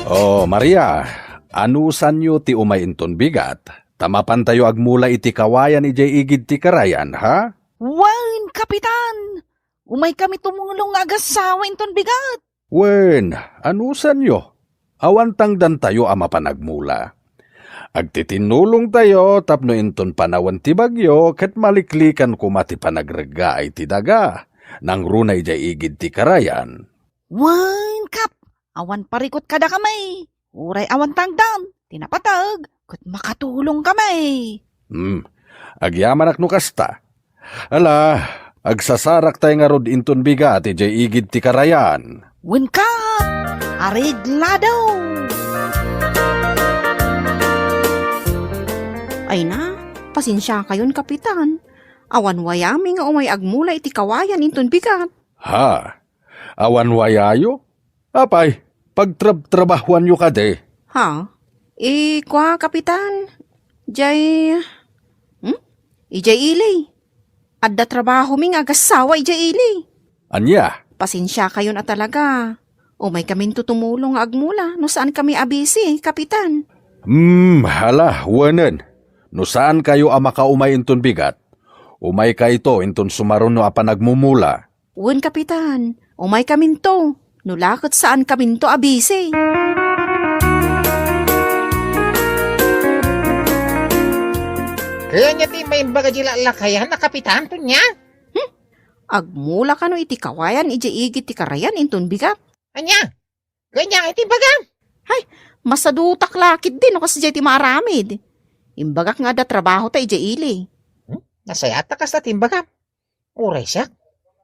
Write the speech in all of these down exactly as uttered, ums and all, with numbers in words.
Oh, Maria, anusanyo ti umay inton bigat, ta mapantayo agmula iti kawayan idiay igid ti karayan, ha? Wen, Kapitan! Umay kami tumulong nga agassawa inton bigat. Wen, anusanyo? Awan tangdantayo a mapan agmula. Agtitinnulongtayo tapno inton panawen ti bagyo ket maliklikan koma ti panagreggaay ti daga, nangruna idiay igid ti karayan. Wen, Kap, awan parikut kadakami. Uray awan tangdan, ti napateg, ket makatulongkami. Hmm, agyamanak no kasta. Ala, agsasarak tay ngarud inton bigat idiay igid ti karayan. Wen, Kap, areglado. Ay na, pasensiakayon, Kapitan. Awan wayami nga umay agmula iti kawayan inton bigat. Ha? Awan wayayo? Apay, pagtrabtrabahuanyo kadi? Ha? Eh, kua, Kapitan? Jay, hmm? Ijay ili. Adda trabahomi nga agassawa ijay ili. Ania? Pasensiakayon a talaga. Umay kaminto tumulong nga agmula no saan kami a busy, Kapitan. Hmm, hala, wenen. No saan kayo a makaumay inton bigat, umay kayto inton sumaruno a panagmumula. Wen, Kapitan, umay kaminto. No la ket saan kaminto a busy. Kaya niya ti maimbag a di lallakayan a Kapitan, Tonia? Hmm? Agmula kano iti kawayan idiay igid ti karayan inton bigat. Ania? Kanya iti bagam? Hay, masadutak la ketdi no kasdiay ti maaramid. Imbagak nga adda trabaho ta idiay ili. Hmm? Nasayaat ta kasta ti imbagam. Uray siak,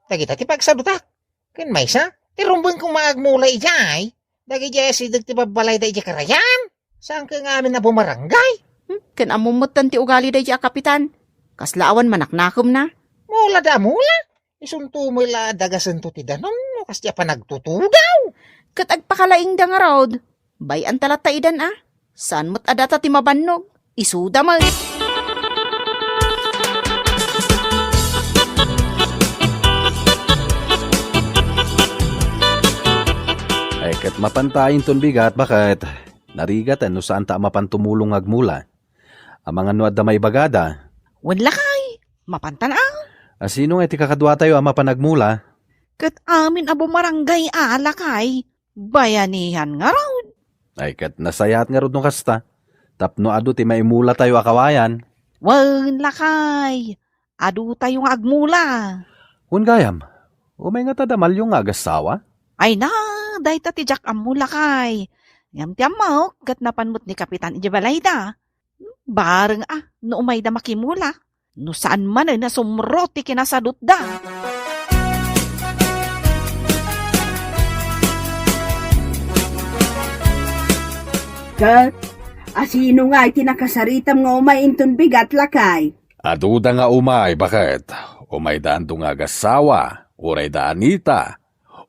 dagita ti pagsadutak. Ken maysa, ti rumbeng koma agmula idiay. Dagiti asideg ti babbalayda idiay karayan. Saan ka nga amin a bumarangay? Hmm? Ken ammom metten ti ugali daydi a kapitan. Kasla awan manaknakemna. Mula da mula. Isunto met la a dagasento ti danum no kasdi a panagtutugaw. Ket agpakalaingda ngarud. Bay-anta latta idan a. Saan met a data ti mabannog. Isuda met. Ay, ket mapanta inton bigat, baket. Narigaten no saanta a mapan tumulong nga agmula. Amangan no adda maibagada. Wen lakay, mapantan a. A, sino nga iti kakaduatayo a mapan agmula? Ket amin a bumarangay a lakay, bayanihan ngarud. Ay, ket nasayaat ngarud no kasta, tapno adu ti maimulatayo a kawayan. Wen lakay, adutayo nga agmula. Wen gayam, umay ngata da Malyong nga agassawa? Ay na, dayta ti diak ammo lakay. Ngem ti ammok, ket napan met ni Kapitan idiay balayda. Bareng a, no umayda makimula. No saan manen a sumro ti kinasadutda. Ket, asino nga iti nakasaritam nga umay inton bigat, lakay? Aduda nga umay, baket. Umayda Ando nga agassawa, uray da Anita.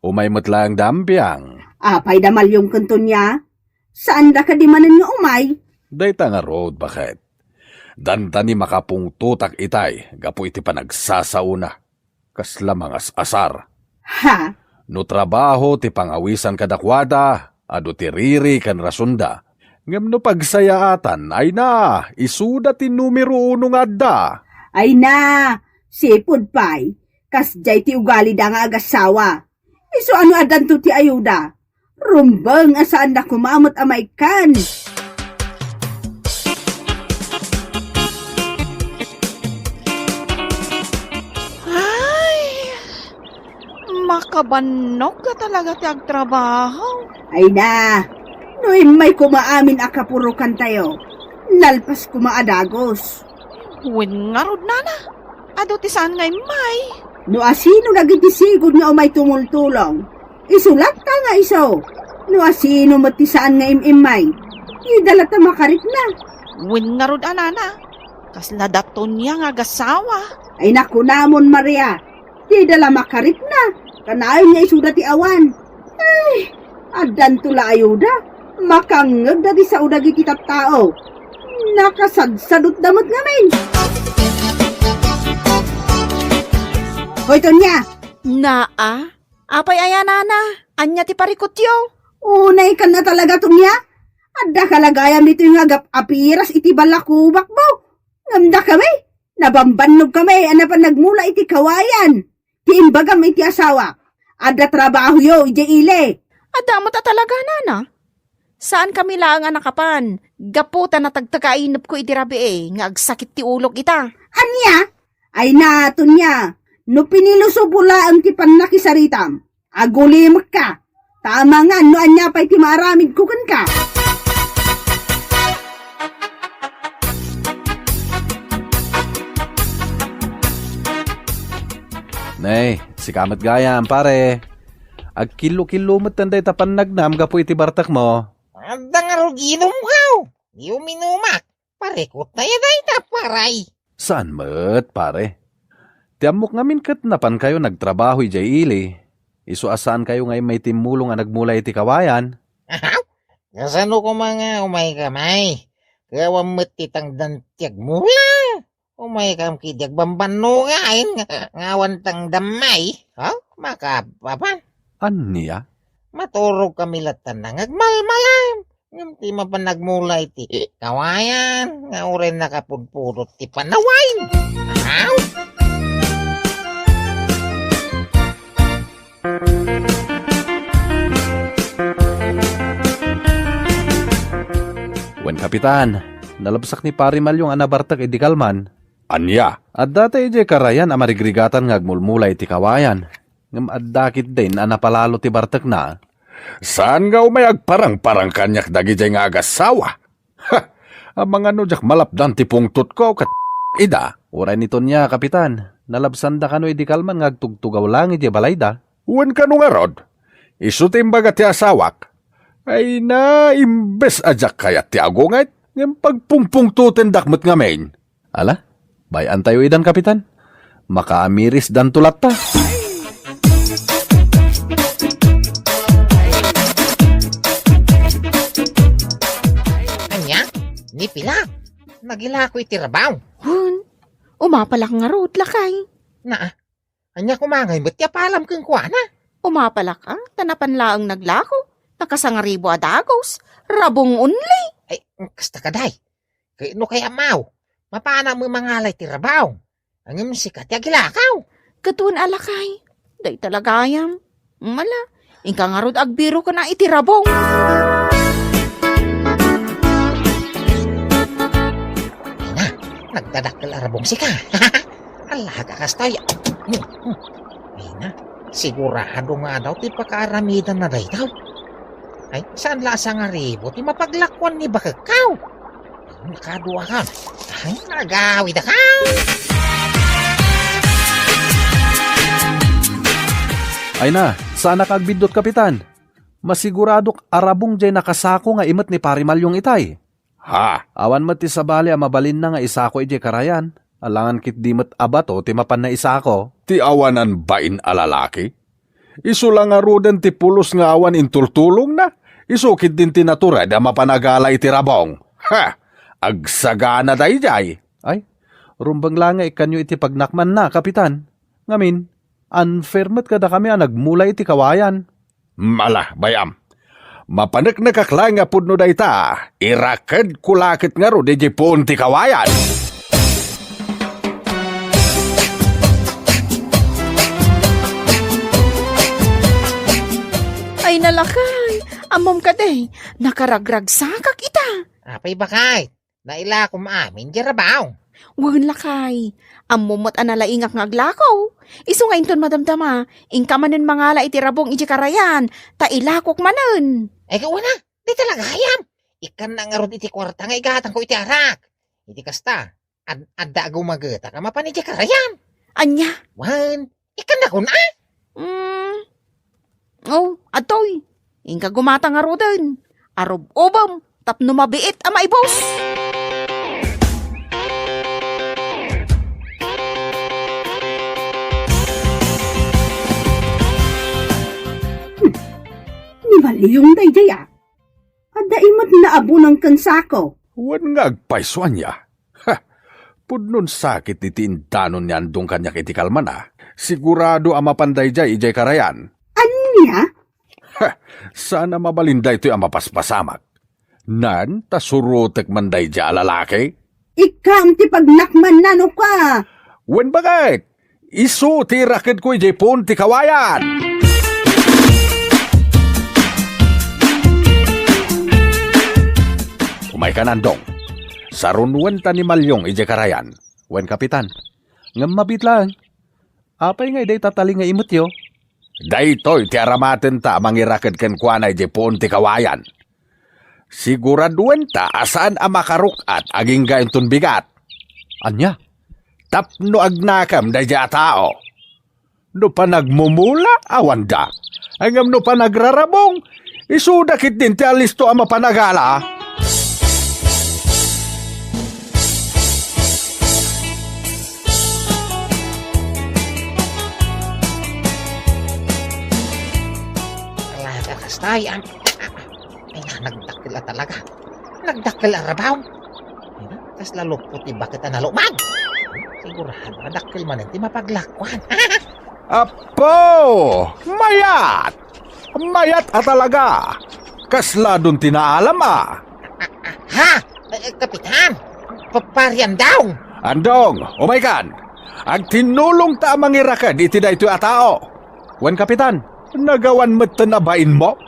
Umay met laeng da Ambiang. Apay da Malyong ken Tonia? Saanda kadi manen nga umay? Dayta ngarud, baket. Dandani makapungtotak itay gapu iti panagsasaona. Kasla mangas-asar. Ha? No trabaho ti pangawisan kadakuada, adu ti riri ken rasonda. Ngem no pagsayaatan, ay na, isuda ti numero uno nga adda. Ay na, sipud pay, kasdiay ti ugalida nga agassawa. Isu a no addanto ti ayuda, rumbeng a saanda koma met a maikkan. Ay, makabannog a talaga ti agtrabaho. Ay na, no immay koma amin a kapurokantayo, nalpas koma a dagus. Wen ngarud, nana, adu ti saan nga immay. No asino dagiti sigud nga umay tumultulong, isu latta nga isu. No asino met ti saan nga im-immay, ida latta makarikna. Wen ngarud a, nana, kasla da Tonia nga agassawa. Ay, nakunamon, Maria, ti ida la makarikna, kanayon nga isuda ti awan. Ay, addanto la ayuda, makangngeg dagiti sao dagiti tattao. Nakasadsadutda met ngamin. Hoy, Tonia! Naa, apay aya, nana? Ania ti parikutyo? Unay ka na talaga, Tonia. Adda ka la gayam itoy nga agap-apiras iti balakubakmo. Ngem dakami, nabambannog kami a napan nagmula iti kawayan. Ti imbagam iti asawak, adda trabahoyo idiay ili. Adda met a talaga, nana. Saan kami laeng a nakapan, gapu ta natagtagainepko iti rabii nga agsakit ti ulok ita. Ania? Ay na, Tonia, no pinilusopo laeng ti pannakisaritam, agulimekka. Ta amangan no ania pay ti maaramidko kenka. Nay, sika met gayam, pare. Agkillo-killo met dayta pannagnam gapu iti bartekmo. Adda ngarud inumkaw. Di uminumak. Parekot tayo dayta, paray. Saan met, pare? Ti ammok ngamin ket napankayo nagtrabaho idiay ili. Isu a saankayo nga immay timmulong a nagmula iti kawayan. Ahaw? Kasano koma nga umay ka, may? Kaya awan met ti tangdan ti agmula. Umay kam kidi agbambanno nga ain nga, nga awan tangdam, may? Ha? Makapapan? Ania? Maturog kami latta na nga agmalmalam. Ngem ti mapan nagmula iti kawayan nga uray nakapudpudot ti panawain. Aw! Wen, Kapitan, nalabsak ni Pari Malyong a nabartek idi kalman. Ania? Adda ta idiay karayan a marigrigatan nga agmulmula iti kawayan. Ngem adda ketdin a napalalo ti bartekna. Saan nga umay agparangparang kaniak dagidiay nga agassawa? Ha! Amangan no diak malapdan ti pungtotko ket ida. Uray ni Tonia, Kapitan, nalabsanda kano idi kalman nga agtugtugaw laeng idiay balayda. Wen kano ngarud? Isu ti imbaga ti asawak. Ay na, imbes a diak kayat ti agunget, ngem pagpungpungtotendak met ngamin. Ala, bay-antayo idan, Kapitan. Makaamirisdanto latta. Ania? Ni pila? Nagilako iti rabaw? Hun, umapalak ngarud, lakay. Naa, ania koma ngay met ti apalam kenkuana? Umapalak, a, ta napan laeng naglako. Nakasangaribo a dagos. Rabong only. Ay, kasta ka, day. Kay no kayat maw, mapanak met mangala iti rabaw. Ngem sika ti agilakaw. Ket wen a lakay, dayta la gayam. Mala, inka ngarud agbiro ken a iti rabong. Ay na, nagdadakkel a rabong sika. Alaga kastoy. Hmm, hmm. Ay na, sigurado nga adaw ti pakaaramidanna dayta. Ay, saan la a sangaribo ti mapaglakuan ni bakekkaw? Nakaduakaw. Ay, nagawidakaw. Ay na, saanak agbiddut, Kapitan. Masiguradok a rabong diay nakasako nga imet ni Pari Malyong itay. Ha? Awan met ti sabali a mabalinna nga isako idiay karayan. Alangan ketdi met a bato ti mapanna isako. Ti awanan bain a lalaki? Isu la ngaruden ti pulos nga awan intultulongna. Isu ketdin ti natured a mapan agala iti rabong. Ha! Agsagana daydiay. Ay, rumbeng la nga ikkanyo iti pagnakmanna, Kapitan. Ngamin, unfair met kadakami a nagmula iti kawayan. Mala, bay-am. Mapaneknekak laeng nga pudno dayta, irakedko la ket ngarud idiay puon ti kawayan. Ay, nalakay, ammom kadi, nakaragragsakak ita. Apay, bakay? Nailakom amin diay rabaw. Wen, lakay. Ammom met a nalaingak nga aglako. Isu nga inton madamdama, inka manen mangala iti rabong idiay karayan, ta ilakok manen. Ay, gawana, di talaga ayam. Ikkannak ngarud iti kuarta nga igatangko iti arak. Iti kasta, ad-, adda agumagetak a mapan idiay karayan. Ania? Wen, ikkannak, a? Mm. Oh, adtoy. Inka gumata ngaruden. Arub-ubem tapno mabiit a maibus. Hmm. Ni Malyong daydiay, a. Adda imet nga abunong ken sako. Wen nga agpayso, ania? Ha! Pudnon sakit iti indanon ni Andong kaniak iti kalmana. Sigurado a mapan daydiay idiay karayan. Ania? Ha! Saan a mabalin daytoy a mapaspasamak? Nan, ta surotek man daydiay a lalaki? Ikkam ti pagnakman nano ka. Wen, baket? Isu ti irakedko idiay puon ti kawayan. Umaykan, Andong. Sarunuen ta ni Malyong idiay karayan. Wen, Kapitan. Ngem mabiit laeng. Apay nga idiay tatali nga imetyo? Daytoy ti aramatenta a mangiraked kenkuana idiay puon ti kawayan. Siguraduenta a saan a makaruk-at agingga inton bigat. Ania? Tapno agnakem daydiay a tao. No panagmumula, awanda. Ngem no panagrarabong, isuda ketdin ti alisto a mapanagala. Talaga, kastay, ang, ay, na, nagdakkel a talaga. Nagdakkel a rabaw. Ay, na, kasla lupot ti baket a nalumag. Sigurado, dakkel manen ti mapaglakuan. Apo! Mayat! Mayat a talaga! Kasla don ti naalam a. Ha? Eh, Kapitan? Pa-, pari Andong? Andong, umaykan! Agtinnulongta a mangiraked iti daytoy a tao. Wen, Kapitan, nagawan metten a bainmo?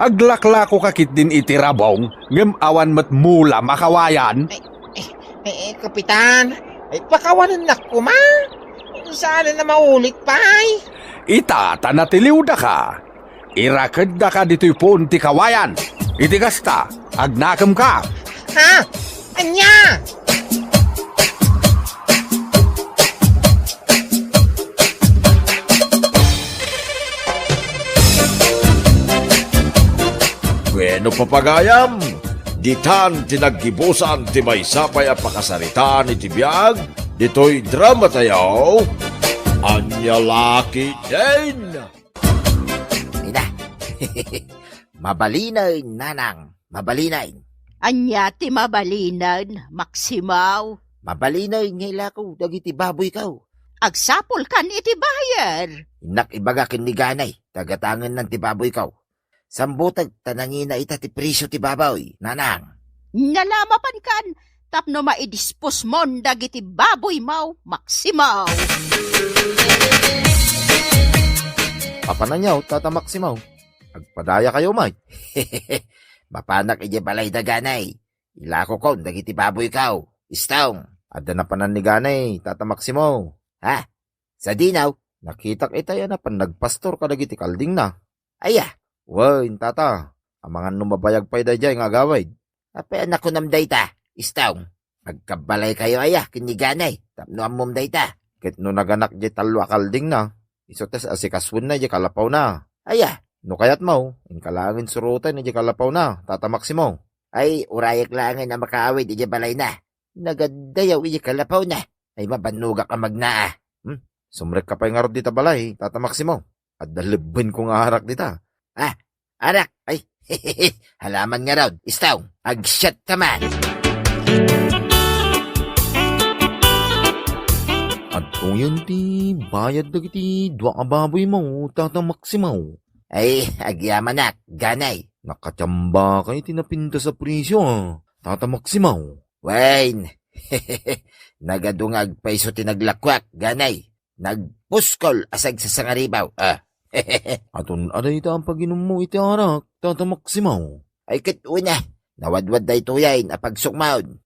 Aglaklakoka ketdin iti rabong, ngem awan met mulam a kawayan? Eh, eh, eh, Kapitan, ay, pakawanennak koma. Saan a maulit pay? Ita ta natiliwdaka. Irakeddaka ditoy puon ti kawayan. Iti kasta, agnakemka. Ha? Ania? Bueno, papagayam, ditan ti naggibusan ti maysa pay a pakasaritaan iti biag ditoy drama tayo, Ania La Ketdin. Ina. Mabalinen, nanang. Mabalinen. Ania ti mabalinen, Maksimo? Mabalinen nga ilako dagiti baboyko. Agsapulkan iti buyer. Innak ibaga ken ni Ganay, ta gatangennan ti baboyko. Sambutek ta nangina ita ti presio ti baboy, nanang. Nalamapankan tapno maidispos mon dagiti baboymo, Maksimo. Apanan, Tata Maksimo? Agpadayakayo met. Mapanak idiay balay da Ganay. Ilakokon dagiti baboyko. Istong. Adda napanan ni Ganay, Tata Maksimo. Ha? Sadino? Nakitak itay a napan nagpastor kadagiti kaldingna. Aya? Wen, Tata. Amangan no mabayag pay daydiay nga agawid. Apay a nakunam dayta, Istong? Agkabbalaykayo aya ken ni Ganay tapno ammom dayta? Ket no naganak diay tallo a kaldingna, isu ti asikasuenna diay kalapawna. Aya? No kayatmo, inka laengen surotay diay kalapawna, Tata Maksimo. Ay, urayek laengen a makaawid idiay balayna. Nagaddayaw idiay kalapawna. Ay, mabannogak a magnaa. Hmm? Sumrekka pay ngarud dita balay, Tata Maksimo. Adda lebbenko nga arak dita. Ah, arak. Ay, halaman ngarud. Istong, agsiatta man. Adtoyen ti bayad dagiti dua a baboymo, Tata Maksimo. Ay, agyamanak, Ganay. Nakatiambakay ti napintas a presio, a, Tata Maksimo. Wen, nagadu nga agpayso ti naglakuak, Ganay. Nagpuskol a sagsasangaribaw, a. Aton a dayta a paginummo iti arak, Tata Maksimo? Ay, ket wen a, nawadwad daytoyen a pagsukmaon.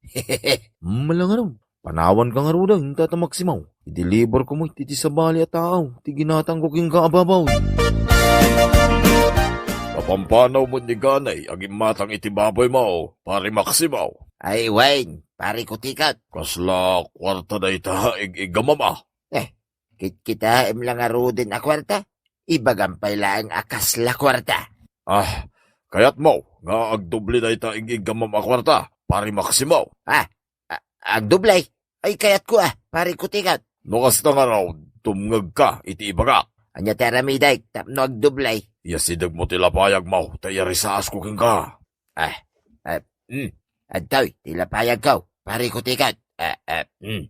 Mala ngarud, panawanka ngaruden, Tata Maksimo. Ideliverko met iti sabali a tao ti ginatangko kenka a baboy. Napampanaw met ni Ganay a gimmatang iti baboymo, Pari Maksimo. Ay, wen, Pari Kutikot. Kasla kuarta dayta a ig-iggamam a? Eh, kitkitaem la ngaruden a kuarta? Ibagam pay laeng a kasla kuarta. Ah, kayatmo nga agdoble dayta ig-iggamam a kuarta, Pari Maksimo? Ah, a-, agdoble? Ay, kayatko a, Pari Kutikot. No kasta ngarud, tumngegka iti ibagak. Ania ti aramidek tapno agdoble? Iyasidegmo ti lapayagmo, ta iyarisasko kenka. Ah, ah, mm. Adtoy ti lapayagko, Pari Kutikot. Ah, ah, mm.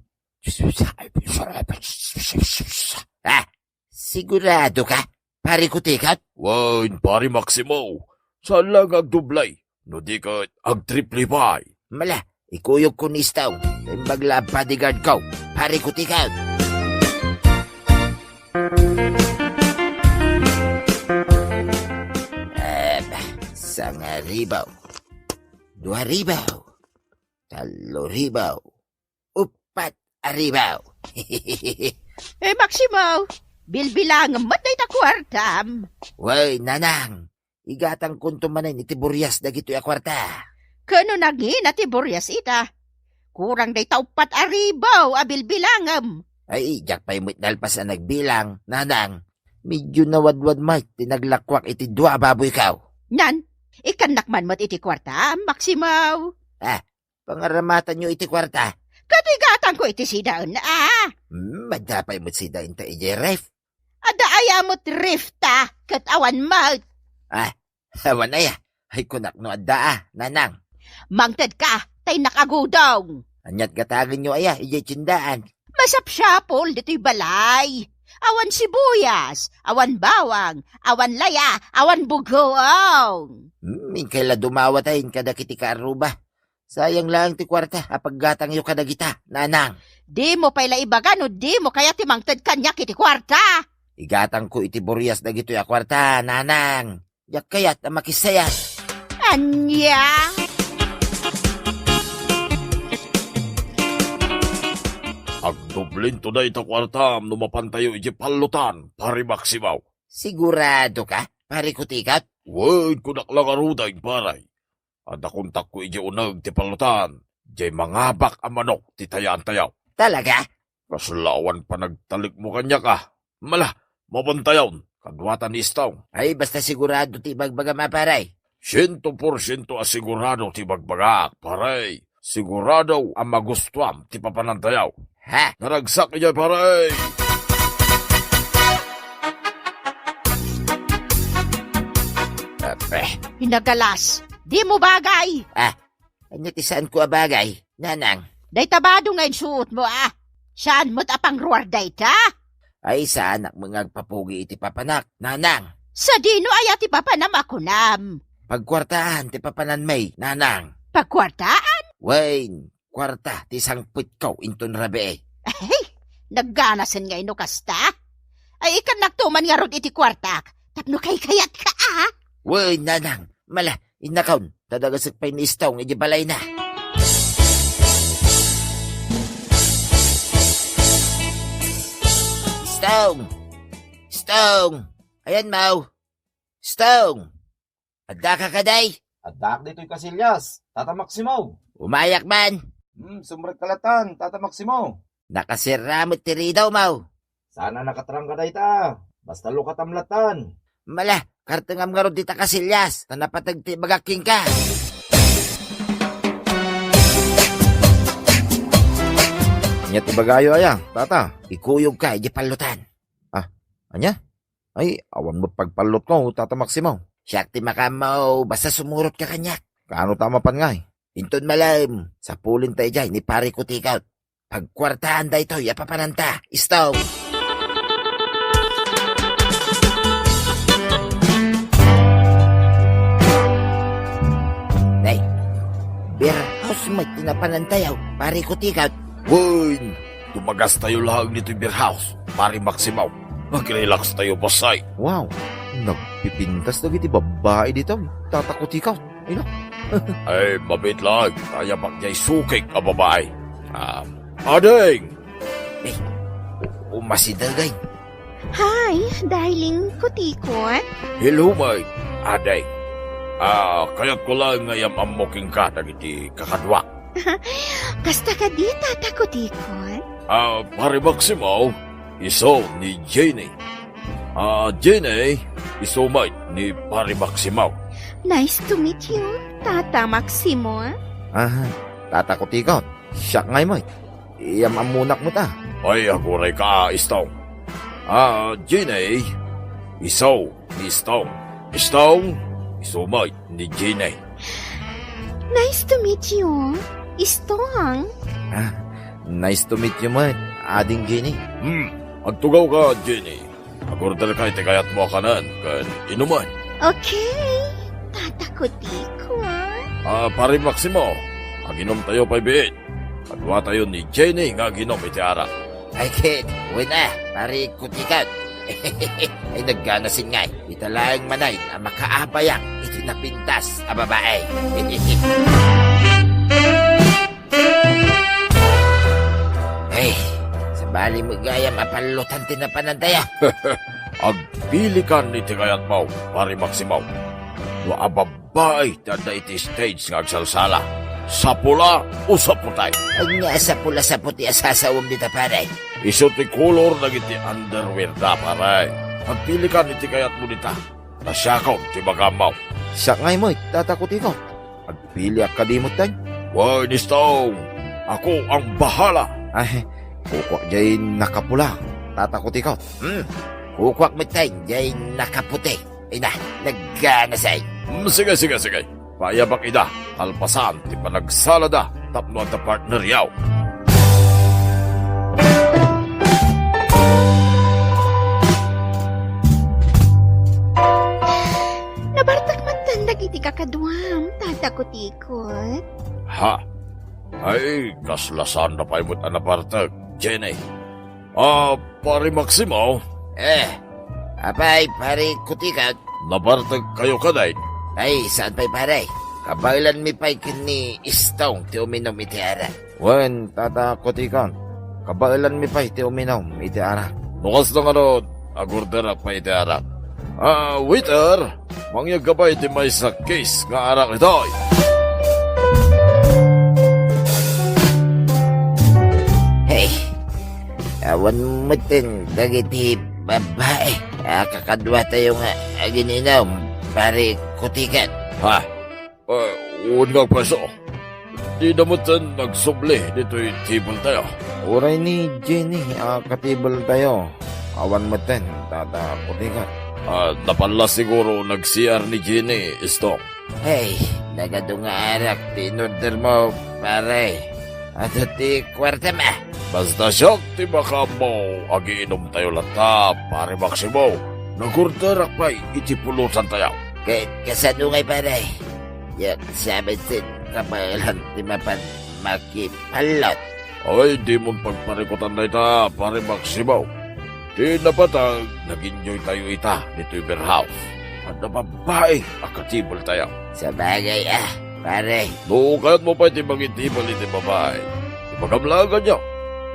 Ah, sigurado ka, Pari Kutikot? Wen, Pari Maksimo. Saan la nga agdoble, no di ket agtriple pay. Mala, ikuyogko ni Istong. Imbag la a bodyguard ko. Pare ko, tikaw. Aba, sangaribaw. Duaribaw. Talloribaw. Uppat a ribaw. Eh, Maximo, bilbilangem met dayta kuartam. Wen, nanang, igatangkonto manen iti burias dagitoy a kuarta. Ken no nangina ti burias ita, kurang dayta uppat a ribaw a bilbilangem. Ay, diak pay met nalpas a nagbilang, nanang. Medyo nawadwad met ti naglakuak iti dua a baboyko. Nan, ikkannak man met iti kuarta, Maximo. Ah, pangaramatanyo iti kuarta. Ket igatangko iti sidaen, a? Hmm, adda pay met sidaenta idiay ref. Adda aya met ref ta, ket awan met. Ah, awan aya. Ay, kunak no adda, a, nanang. Mangtedka, ta innak agudong. Aniat gatagenyo aya idiay tiendaan? Masapsapul ditoy balay. Awan sibuyas, awan bawang, awan laya, awan bugoong. Hmm, inkay la dumawat ay kadagiti kaarruba. Sayang laeng ti kuarta a paggatangyo kadagita, nanang. Dimo pay la ibaga no dimo kayat ti mangted kaniak iti kuarta. Igatangko iti burias dagitoy a kuarta, nanang. Diak kayat a makisayat. Ania? Agdublinto dayta kuartam no mapantayo iti pallotan, Pare Maximo. Sigurado ka, Pare Kutikot? Wen, kunak la ngaruden, pare. Adda kontakko idiay uneg ti pallotan, diay mangabak a manok ti tayaantayo. Talaga? Kasla awan panagtalekmo kaniak, a. Mala, mapantayon, kaduata ni Istong. Ay, basta sigurado ti ibagbagam, a, pare. Siento por siento a sigurado ti ibagbagak, pare. Sigurado a magustuam ti papanantayo. Ha? Naragsak idiay, pare! Ape. Inagalas, dimo bagay! Ah, ania ti saanko a bagay, nanang? Dayta bado nga insuotmo, a. Saan met a pangruar dayta? Ay, saanak met nga agpapugi iti papanak, nanang. Sadino aya ti papanam a kunam? Pagkuartaan ti papananmi, nanang. Pagkuartaan? Wen, kuarta ti sangpetko inton rabii. Ay, nagganasen ngay no kasta. Ay, ikkannakto man ngarud iti kuartak, tapno kaykayatka, a? Wen, nanang, mala, innakon, ta dagasek pay ni Istong iti balayna. Istong! Istong! Ayanmo! Istong! Addaka kadi? Addaak ditoy Casillas, Tata Maximo. Umayak man. Hmm, sumrekka latan, Tata Maximo. Nakasirra met ti ridawmo. Saan a nakatrangka dayta. Basta lukatam latan. Mala, kartengam ngarud dita Casillas, ta napateg ti ibagak kenka. Ania ti ibagayo aya, tata? Ikuyogka iti pallotan. Ah, ania? Ay, awan met pagpallotko, Tata Maximo. Siak ti makaammo, basta sumurotka kaniak. Kaano ta mapan ngay? Inton malem, sapulenta idiay ni Pare Kutikot. Pagkuartaan daytoy a papananta, Istong. Nay, beer house met ti napanantayo, Pare Kutikot. Wen, dumagastayo laeng ditoy beer house, Pare Maximo. Mag-relax tayo, bossay. Wow, nagpipintas dagiti babbai ditoy, Tata Kutikot. Ino? Ay, mabit lang. Kaya pagdiay sukik a babae. Ah, ading! Eh, umasidegay. Hi, darling Kutikot. Hello, Mike. Ading. Ah, kayatko lang nga iyam-ammo kenka dagiti kakaduak. Kasta kadi, Tata Kutikot? Ah, Pare Maximo, isu ni Jenny. Ah, Jenny, isu met ni Pare Maximo. Nice to meet you, Tata Maximo. Ah, Tata Kutikot, siak ngay met. Iyam-ammonak met a. Ay, agurayka, Istong. Ah, Jenny, isu ni Istong. Istong, isu met ni Jenny. Nice to meet you, Istong. Ah, nice to meet you met, Ading Jenny. Hmm, agtugawka, Jenny. Agorderka iti kayatmo a kanen ken inumen. Okay, Tata Kutikot. Ah, Pare Maximo, aginom tayo pay biit. Kaduatayo ni Jenny nga aginom iti arak. Ay, ket, wen a, Pare Kutikot. Ay, nagganasin ngay. Ita laeng manen a makaabayak iti napintas a babae. Ay, sabali met gayam a pallutan ti napanantayo. Agpilikan iti kayatmo, Pare Maximo. No a babbai ti adda iti stage nga agsalsala, sapula o saputay? Ania a sapula-saputi a sasawem dita, pare? Isu ti kolor dagiti underwear da, pare. Agpilikan iti kayatmo dita. Ta siakon ti magammo. Siak ngay met, Tata Kutikot. Agpiliak kadi metten? Wen, Istong, ako ang bahala. Ay, kukuak jay nakapula, Tata Kutikot. Hmm, kukuak metten jay nakaputi. Ina, nagganasen. Hmm, sige, sige, sige. Paayabak ida, kalpasan ti panagsalada tapno adda partneryo. Nabartek metten dagiti kakaduam, Tata Kutikot. Ha? Ay, kasla saanda pay met a nabartek, Jenny. Ah, Pare Maximo? Eh, apay, Pare Kutikot? Nabartek kayo kadi? Ay, saan pay, pare? Kabaelanmi pay ken ni Istong ti uminom iti arak. Wen, Tata Kutikot, kabaelanmi pay ti uminom iti arak. No kasta ngarud, agorderak pay iti arak. Ah, waiter, mangyegka pay iti maysa case nga arak ditoy. Hey, awan metten dagiti babbai a kakaduatayo nga agin-inom, Pare Kutikot. Ha? Eh, wen nga agpayso. Dida metten nagsubli ditoy table tayo. Uray ni Jenny a katable tayo. Awan metten, Tata Kutikot. Ah, napallas siguro nag-C R ni Jenny, Istong. Hey, nagadu nga arak ti inorder mo, pare. Adu ti kuartam a. Basta siak ti makaammo, agiinom tayo latta, Pare Maximo. Nagorderak pay iti pulutan tayo. Ka-, kasano ngay, pare? Diak sa metten kabaelan ti mapan makipallot. Ay, dimon pagparikutan dayta, Pare Maximo. Ti napatag, nag-enjoy tayo ita ditoy beer house. Adda babbai a katable tayo. Sabagay a, pare. No kayatmo pay ti mangitable iti babbai, ibagam laeng kaniak.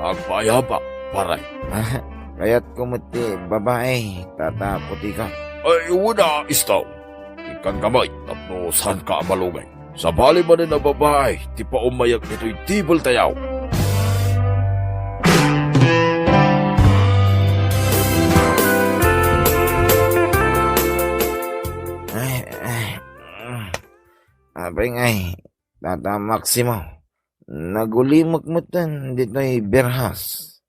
Agpaayabak, pare. Ah, kayatko met ti babbai, Tata Kutikot. Ay, wen a, Istong. Ikkanka met tapno saanka a malugay. Sabali manen a babbai ti paumayak ditoy table tayo. Ay, ay, mm. Apay ngay, Tata Maximo, nagulimek metten ditoy beer house.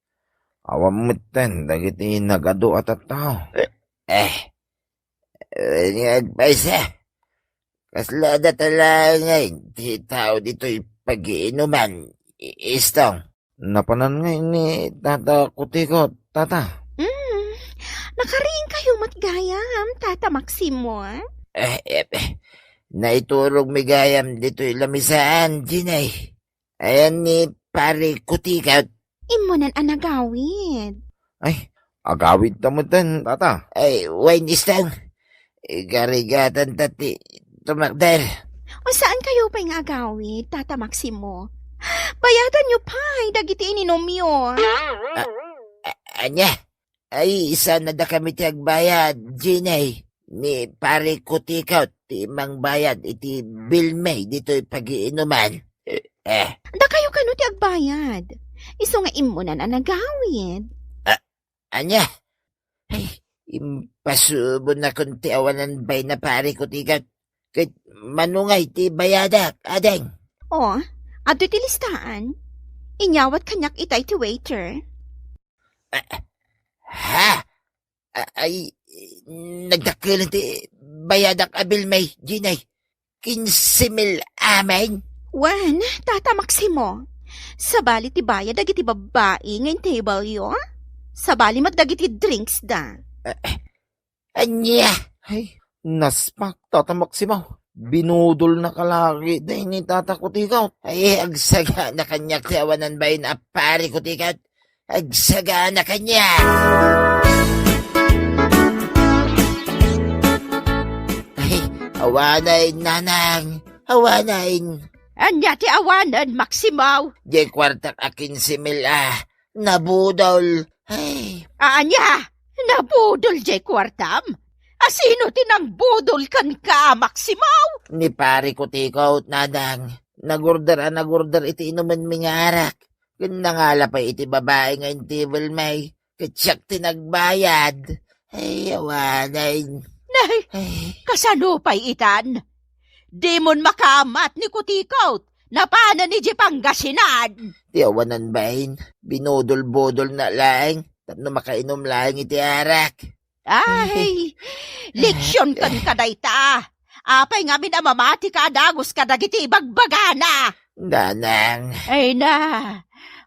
Awan metten dagiti nagadu a tattao. Eh, eh, wen nga agpayso. Kasla adda talaengen ti tao ditoy pagiinuman, i-, Istong. Napanan ngay ni Tata Kutikot, Tata. Mm, nakariing kayo met gayam, Tata Maximo, ah? Eh, eh, eh, naiturogmi gayam ditoy lamisaan, Jenny. Ayan ni Pare Kutikot. Immunan a nagawid. Ay, agawid ta metten, Tata. Ay, wen, Istong. Igarigatanta ti tumakder. O saan kayo pay nga agawid, Tata Maximo? Bayadan yo pay dagiti ininumyo. A-, a-, ania? Ay, saan a dakami ti agbayad, Jenny. Ni Pare Kutikot ti mangbayad iti bill mi ditoy pagiinuman. Eh. Dakayo kano ti agbayad? Isu nga immunan a nagawid. A-, ania? Ay, impasubonnakon ti awanan baina, Pare Kutikot. Ket mano ngay ti bayadak, ading? O, adtoy ti listaan. Inyawat kaniak itay ti waiter. Ah, ha? A-, ay, nagdakkelan ti bayadak a bill mi, Jenny. Kinse mil amin. Wen, Tata Maximo, sabali ti bayad dagiti babbai nga in-table yo? Sabali met dagiti drinks da. Ah, ania? Ay, naspak, Tata Maximo. Binudolna ka lagi, dayta ni Tata Kutikot. Ay, agsagana kaniak ti awanan bain a Pari Kutikot. Agsagana kaniak. Ay, awanen, Nanang. Awanen. Ania ti awanen, Maximo? Diay kuartak a kinse mil a nabudol. Ay. Ania? Nabudol diay kuartam? A sino ti nangbudol kenka, Maximo? Ni Pari Kutikot, Nanang. Nagorder a nagorder iti inumenmi nga arak. Ken nangala pay iti babai nga intable mi. Ket siak ti nagbayad. Ay, awanen. Nay, Ay. Kasano pay itan? Dimon makaamat ni Kutikot. Napanen idiay Pangasinan. Ti awanan bain, binudol-budolna laeng tapno makainom laeng iti arak. Ay, leksion kenka dayta. Apay ngamin a mamatika a dagus kadagiti ibagbagana? Nanang. Ay na,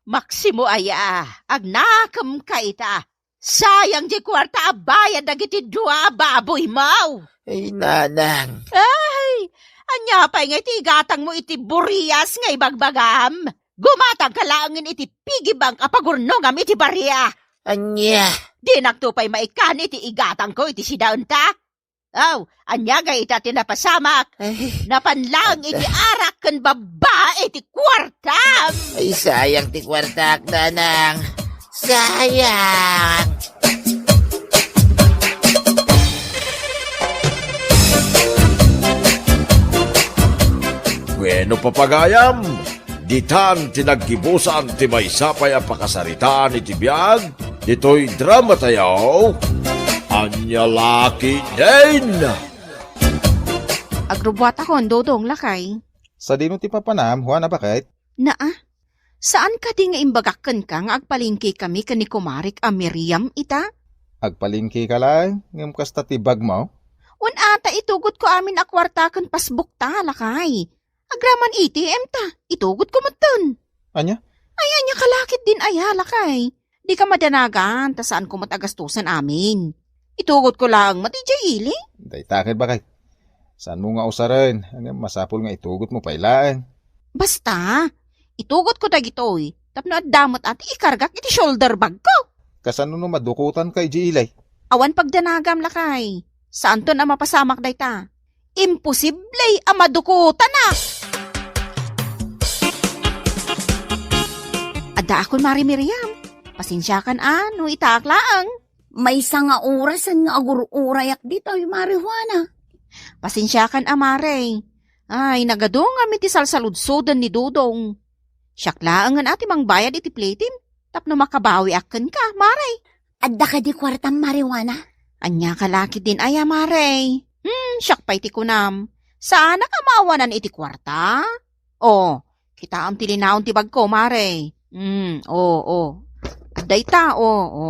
Maximo aya, agnakemka ita. Sayang diay kuarta a bayad dagiti dua a baboymo. Ay, Nanang. Ay, ania pay nga iti igatangmo iti burias nga ibagbagam? Gumatangka laengen iti piggy bank a pagurnongam iti barria. Ania? Dinakto pay maikkan iti igatangko iti sidaenta? Aw, ania gayta ti napasamak? Ay. Napan laeng iti arak ken babbai ti kuartam. Ay, sayang ti kuartak, Nanang. Sayang. Bueno, papagayam, ditan ti naggibusan ti maysa pay a pakasaritaan iti biag ditoy dramatayo. Ania la ketdin? Agrubbuatakon, Dodong, lakay. Sadino ti papanam, Juana, baket? Naa, saan kadi nga imbagak kenka nga agpalengkekami ken ni kumarek a Miriam ita? Agpalengkeka laeng, ngem kasta ti bagmo? Wen a ta itugotko amin a kuarta ken pasbukta, lakay. Agraman A T M ta, itugotko metten. Ania? Ay, ania ka la ketdin aya, lakay? Dika madanagan, ta saanko met a gastusen amin. Itugotko laeng met idiay ili. Dayta ket, baket. Saanmo nga usaren, ngem masapul nga itugotmo pay laeng. Basta, itugotko dagitoy, tapno adda met a ti ikargak iti shoulder bagko. Kasano no madukotanka idiay ili? Awan pagdanagam, lakay. Saanton a mapasamak dayta. Imposible a madukotanak. Addaakon, Mare Miriam. Pasensiakan a no itaak laeng. Maysa nga orasen nga agur-urayak ditoy, Mare Juana. Pasensiakan a, Mare. Ay, nagadungam iti salsaludsoden ni Dodong. Siak laengen a ti mangbayad iti platem tapno makabawiak kenka, Mare. Adda kadi kuartam, Mare Juana? Ania ka la ketdin aya, Mare? Hmm, siak pay ti kunam. Saanak a maawanan iti kuarta? O, kitaem ti linaon ti bagko, Mare. Hmm, o, o. Adda ita, o, o.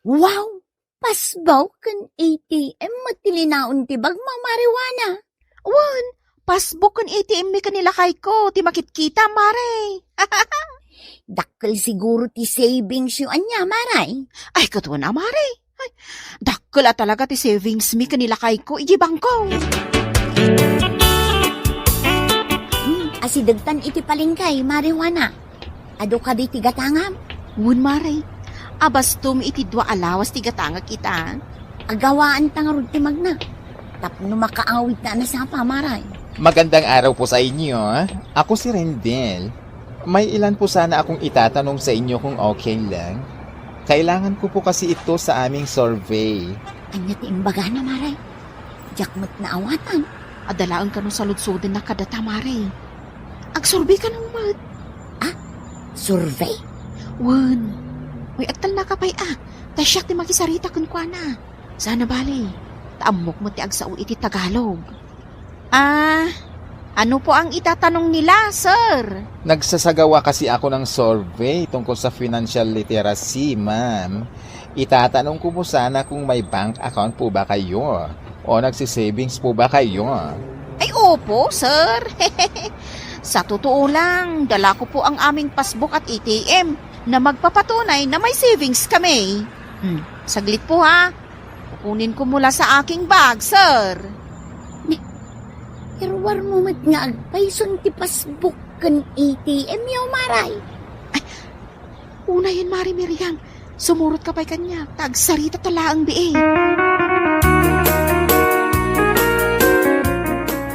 Wow! Pasbuk ken A T M met ti linaon ti bagmo, Mare Juana. Wen, pasbuk ken A T M mi ken ni lakayko ti makitkita, Mare. Dakkel siguro ti savings yo ania, Mare? Ay, ket wen a, Mare. Ay, dakkel a talaga ti savings mi ken ni lakayko iti bangko. Hmm, asidegtan iti palengke, Mare Juana. Adu kadi ti gatangam? Wen, Mare. Abastom iti dua a lawas ti gatangak ita. Agawaanta ngarud ti magna. Tapno makaawidta a nasapa, Mare. Magandang araw po sa inyo. Ako si Rendel. May ilan po sana akong itatanong sa inyo kung okay lang. Kailangan ko po kasi ito sa aming survey. Ania ti imbagana, Mare? Diak met naawatan. Adda laeng kano saludsodenna kadata, Mare. Agsurvey kano met. Ah? Survey? Wen. Uy, agtalnaka pay a. Ta siak ti makisarita kenkuana. Saan a bale. Ta ammok met ti agsao iti Tagalog. Ah, ano po ang itatanong nila, sir? Nagsasagawa kasi ako ng survey tungkol sa financial literacy, ma'am. Itatanong ko po sana kung may bank account po ba kayo o nagsi-savings po ba kayo? Ay, opo, sir. Sa totoo lang, dala ko po ang aming passbook at A T M na magpapatunay na may savings kami. Hmm, saglit po ha. Kukunin ko mula sa aking bag, sir. Ni-, Ruarmo met nga agpayson ti passbook ken A T M yo, Mare. Ay, unayen, Mare Miriam. Sumurotka pay kaniak, ta agsaritata laeng bii.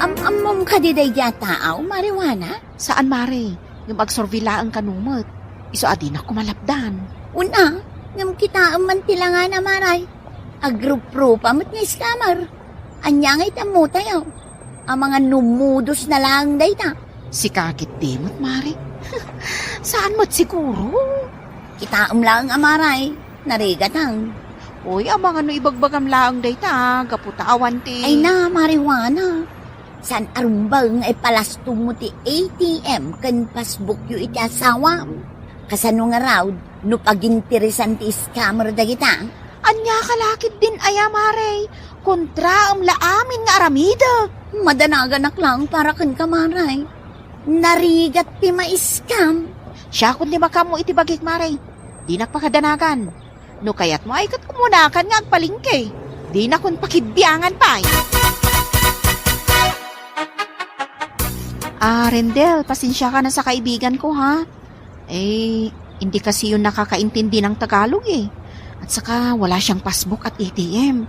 Am-ammom kadi daydi a tao, Mare Juana? Saan, Mare. Ngem agsurvey laeng kano met. Isu a dinak koma lapdan. Una, ngem kitaem man ti langana, Mare. Agruprupa met nga scammer. Ania ngay ti ammotayo? Amangan no modus na laeng dayta. Sika ketdi met, Mare. Saan met siguro? Kitaem laeng a, Mare. Narigatang. Uy, amangan no ibagbagam laeng dayta, gapu ta awan ti Ay na, Mare Juana. Saan a rumbeng nga ipalastogmo ti A T M ken passbookyo iti asawam? Kasano ngarud no paginteresan ti scammer dagita? Ania ka la ketdin aya, Mare? Kontraem la amin nga aramidek. Madanaganak laeng para kenka, Mare. Narigat ti ma-scam. Siakon ti makaammo iti bagik, Mare. Dinak pakadanagan. No kayatmo ay ket umunakan nga agpalengke. Dinakon pakibbiangan pay. Ah, Rendel, pasensiakan a sa kaibiganko, ha? Eh, hindi kasi yun nakakaintindi ng Tagalog, eh. At saka, wala siyang passbook at A T M.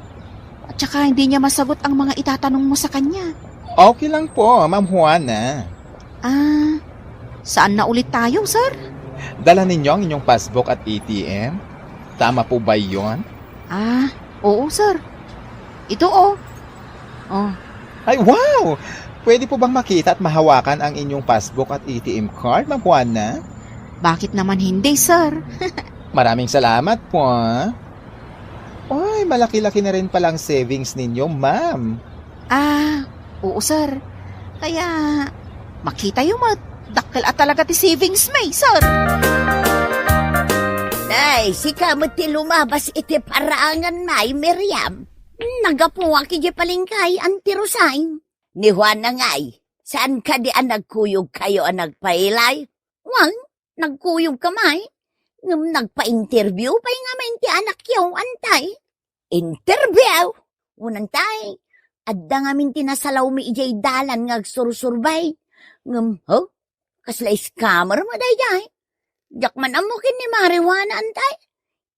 At saka, hindi niya masagot ang mga itatanong mo sa kanya. Okay lang po, Ma'am Juana. Ah, saan na ulit tayo, sir? Dala ninyo ang inyong passbook at A T M? Tama po ba yon? Ah, oo, sir. Ito, oh. Oh. Ay, wow! Pwede po bang makita at mahawakan ang inyong passbook at A T M card, Ma'am Juana? Bakit naman hindi, sir? Maraming salamat po, ah. Ay, malaki-laki na rin pala ang savings ninyo, ma'am. Ah, oo, sir. Kaya, makita yo met, dakkel a talaga ti savings mi, sir. Nay, sika met ti lumabas iti paraangan, Nay Miriam. Nagapuak iti palengke, Auntie Rosay. Ni Juana ngay, saan kadi a nagkuyogkayo a nagpailay? Wen, nagkuyogka met, ngem nagpa-interview pay ngamin ti anakyo, Antay. Interview? Wen, Antay, adda ngamin ti nasalawmi idiay dalan nga agsursurbay. Ngem, huh? Kasla scammer met daydiay. Diak man ammo ken ni Mare Juana, Antay.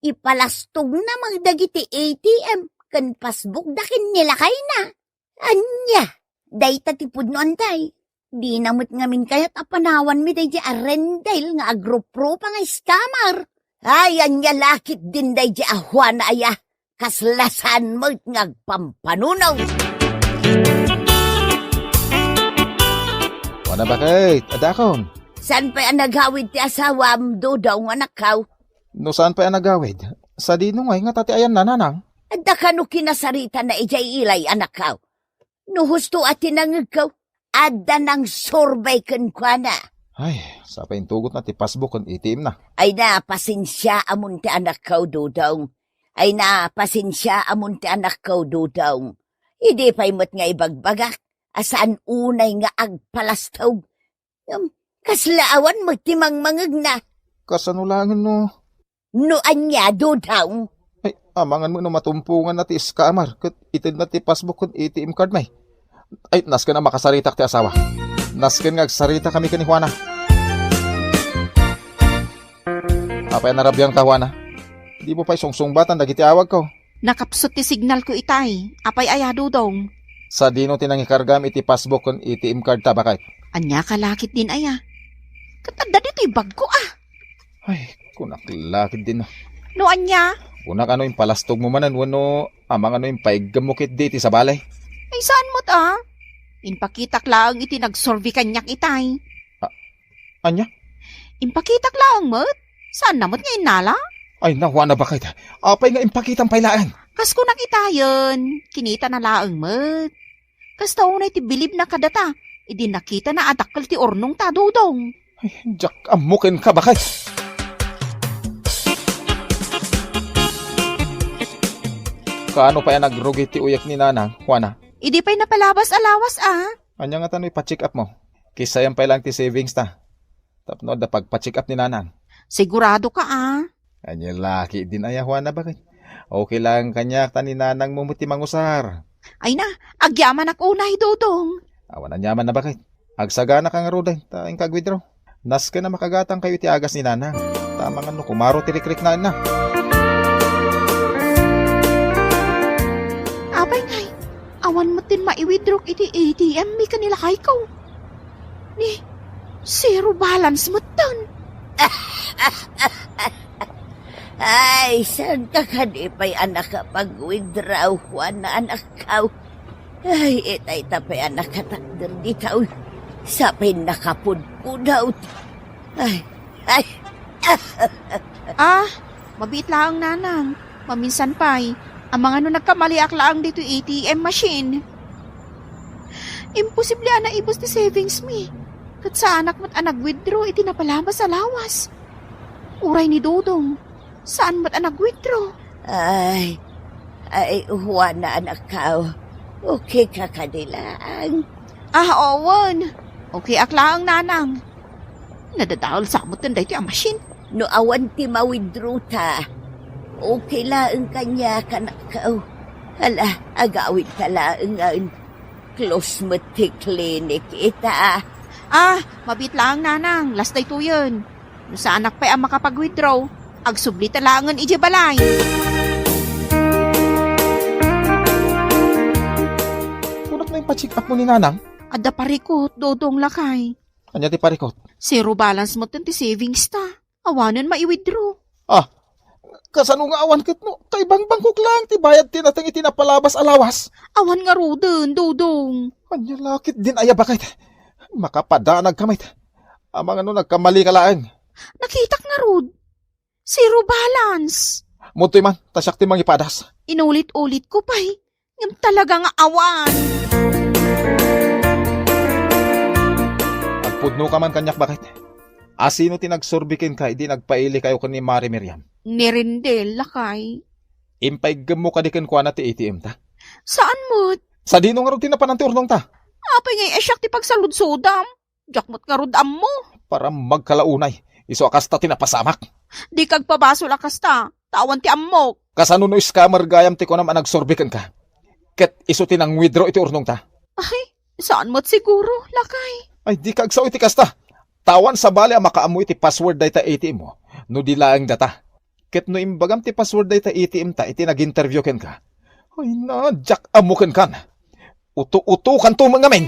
Ipalastogna met dagiti A T M ken passbook da ken ni lakayna. Ania, dayta ti pudno, Antay. Dina met ngamin kayat a panawanmi daydiay a Rendel nga agruprupa nga scammer. Ay, ania la ketdin daydiay a Juana aya. Kasla saan met nga agpampanuno. Juana, baket, addakom. Saan pay a nagawid ti asawam, Dodong, anakko? No saan pay a nagawid, sadino ngay ngata ti ayanna, nanang? Adda kano kinasaritana idiay ilay, anakko. No husto a ti nangngegko, adda nangsurbay kenkuana. Ay, sapay intugotna ti passbook ken A T M na. Ay na, pasensiaamon ti anakko, Dodong. Ay na, pasensiaamon ti anakko, Dodong. Idi pay met nga ibagbagak a saan unay nga agpalastog. Ngem, kasla awan met ti mangmangegna. Kasano laengen no? No ania, Dodong? Ay, amangan met no matumponganna ti scammer ket itedna ti passbook ken A T M card mi. Ay, nasken a makasaritak ti asawa. Nasken nga agsaritakami ken ni Juana. Apay a narabiangka, Juana? Dimo pay sungsungbatan dagiti awagko? Nakapsut ti signalko itay. Apay aya, Dodong? Sadino ti nangikargam iti passbook ken A T M card ta, baket? Ania ka la ketdin aya? Ket adda ditoy bagko, a. Ay, kunak la ketdin. No ania? Kunak, ano, impalastogmo manen wenno amangan no impaiggem mo ketdi iti sabali? Ay, saan met, a? Impakitak laeng iti nagsurvey kaniak itay. A-, ania? Impakitak laeng met. Saanna met nga innala? Ay, na, Juana, baket. Apay nga impakitam pay laeng? Kas kunak itayen, kinitana laeng met. Kasta unay ti bilibna kadata, idi nakitana a dakkel ti urnongta, Dodong. Ay, diak ammo kenka, baket. Kaano pay a nagrugi ti uyek ni Nanang, Juana? Idi pay napalabas a lawas, a. Ania ngata no ipa-check up mo? Kisayam pay laeng ti savings ta. Tapno adda pagpa-check up ni Nanang. Sigurado ka, a? Ania la ketdin aya, Juana, baket? Okay laeng kaniak ta ni Nanang mo met ti mangusar. Ay na, agyamanak unay, Dodong. Awan aniamanna, baket. Agsaganaka ngaruden ta inka ag-withdraw. Nasken a makagatangkayo iti agas ni Nanang. Ta amangan no kumaro ti rikriknaenna. Apay ngay, awan met din mai-withdraw iti A T M mi ken ni lakayko. Ni, zero balance metten. Ay, saan ka kadi pay a nakapag-withdraw, Juana, anakkaw? Ay, itay ta pay a nakatakder dita, uy. Sapay nakapudpudawt. Ay, ay. Ah, mabiit laeng, Nanang. Maminsan pay, amangan no nagkamaliak laeng ditoy A T M machine. Imposible a naibus ti savings mi. Ket saanak met a nag-withdraw iti napalabas a lawas. Uray ni Dodong, saan met a nag-withdraw. Ay, ay, Juana, anakkaw. Okay ka kadi laeng? Ah, awan. Okay ak laeng, Nanang. Nadadael sa metten daytoy a machine. No awan ti ma-withdraw ta, okay laeng kaniak, anakkaw. Hala, agawid ta laengen. Close met ti clinic ita. Ah, mabiit laeng, Nanang. Last daytoyen. No saanak pay a makapag-withdraw, agsubli ta laengen idiay balay. Kunak na impacheck up mo ni Nanang? Adda parikot, Dodong, lakay. Ania ti parikot? Zero balance metten ti savings ta. Awanen mai-withdraw. Ah, kasano nga awan ket no kaibangbangkok laeng ti bayad ti nateng iti napalabas a lawas? Awan ngaruden, Dodong. Ania la ketdin aya, baket? Makapadanagka met. Amangan no nagkamali ka laeng. Nakitak ngarud. Zero balance. Mudtoy man, ta siak ti mangipadas. Inulit-ulit ko pay. Ngem talaga nga awan. Agpudno ka man kaniak, baket. Asino ti nagsurbi kenka idi nagpaili kayo ken ni Mare Miriam? Ni Rendel, lakay. Impaiggem mo kadi kenkuana ti A T M ta? Saan met? Sadino ngarud ti napanan ti urnong ta? Apay ngay a siak ti pagsaludsodam? Diak met ngarud ammo. Para magkalaunay. Isu a kasta ti napasamak. Di kagpabasol a kasta, ta awan ti ammok. Kasano no scammer gayam ti kunam a nagsurbi kenka? Ket isu ti nang-withdraw iti urnong ta? Ay, saan met siguro, lakay. Ay, di ka agsao iti kasta. Ta awan sabali a makaammo iti password dayta A T M mo, no di laeng data. Ket no imbagam ti password dayta A T M ta iti nag-interview kenka, ay na, diak ammo kenkan. Uto-utokanto met ngamin.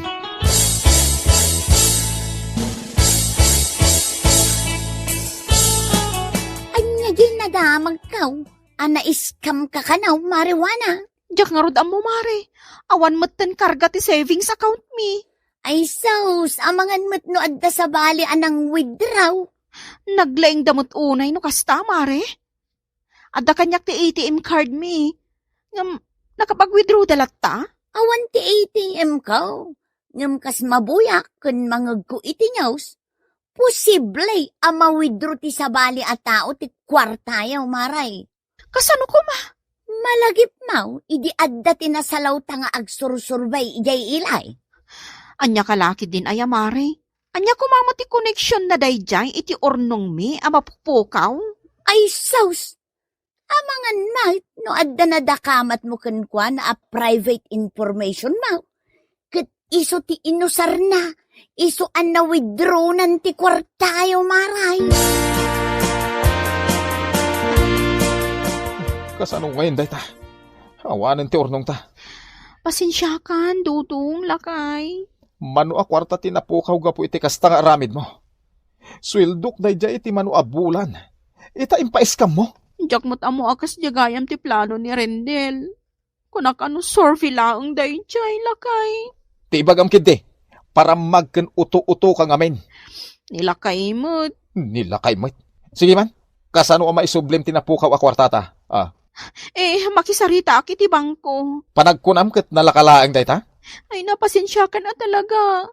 Ania diay nadamagkaw a na-scam ka kano, Mare Juana? Diak ngarud ammo, Mare. Awan metten karga ti savings account mi. Ay sus, amangan met no adda sabali a nang-withdraw. Naglaingda met unay no kasta, Mare. Adda kaniak ti A T M card mi. Ngem, nakapag-withdraw da latta? Awan ti A T M ko. Ngem kas mabuyak ken mangegko iti news, posible a ma-withdraw ti sabali a tao ti kuartayo, Mare. Kasano koma? Malagipmo idi adda ti nasalawta nga agsursurbay idiay ilay. Ania ka la ketdin aya, Mare? Ania koma met ti koneksionna daydiay iti urnongmi a mapupukaw? Ay sus! Amangan met no adda nadakamatmo kenkuana a private information mo. Ket isu ti inusarna, isu a na-withdrawnan ti kuartayo, Mare. Kasano ngayen dayta? Awanen ti urnongta. Pasensiakan, Dodong, lakay. Mano a kuarta ti napukaw gapu iti kasta nga aramidmo? Sueldok daydiay iti mano a bulan. Ita, impaiskammo? Diak met ammo a kasdiay gayam ti plano ni Rendel. Kunak a no survey laeng daydiay, lakay. Ti ibagam ketdi, parammag ken uto-utoka ngamin. Ni lakay met. Ni lakay met. Sige man, kasano a maisublim ti napukaw a kuartata? Ah. Eh, makisaritaak iti bangko. Panagkunam ket nalaka laeng dayta? Ay, napasensiakan a talaga.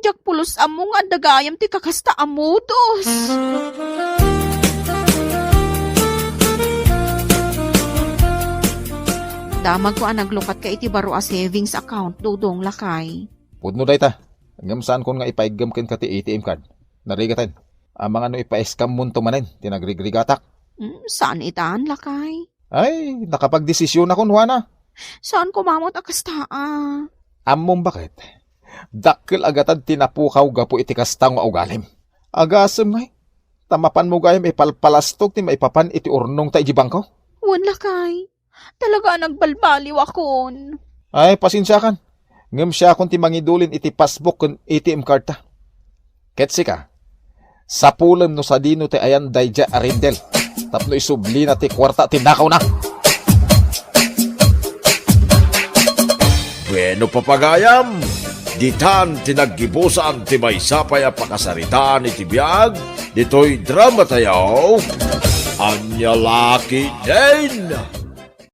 Diak pulos ammo nga adda gayam ti kakasta a modus. Damagko a naglukatka iti baro a savings account, Dodong, lakay. Pudno dayta. Ngem saankon nga ipaiggem kenka ti A T M card. Narigaten. Amangan no ipaiskam monto manen ti nagrigrigatak. Mm, saan itan, lakay? Ay, nakapagdesisyonakon, Juana. Saan koma met a kasta a? Ammom baket? Dakkel a gatad ti napukaw gapu iti kasta nga ugalim. Agasem ngay, ta mapanmo gayam ipalpalastok ti maipapan iti urnongta iti bangko? Wen, lakay. Talaga a nagbalbaliwakon. Ay, pasensiakan. Ngem siakon ti mangidulin iti passbook ken A T M cardta. Ket sika, sapulem no sadino ti ayan daydiay a Riddle tapno isublina ti kuarta ti nakawna. Bueno, papagayam, ditan ti naggibusan ti maysa pay a pakasaritaan iti biag ditoy drama tayo. Ania la ketdin?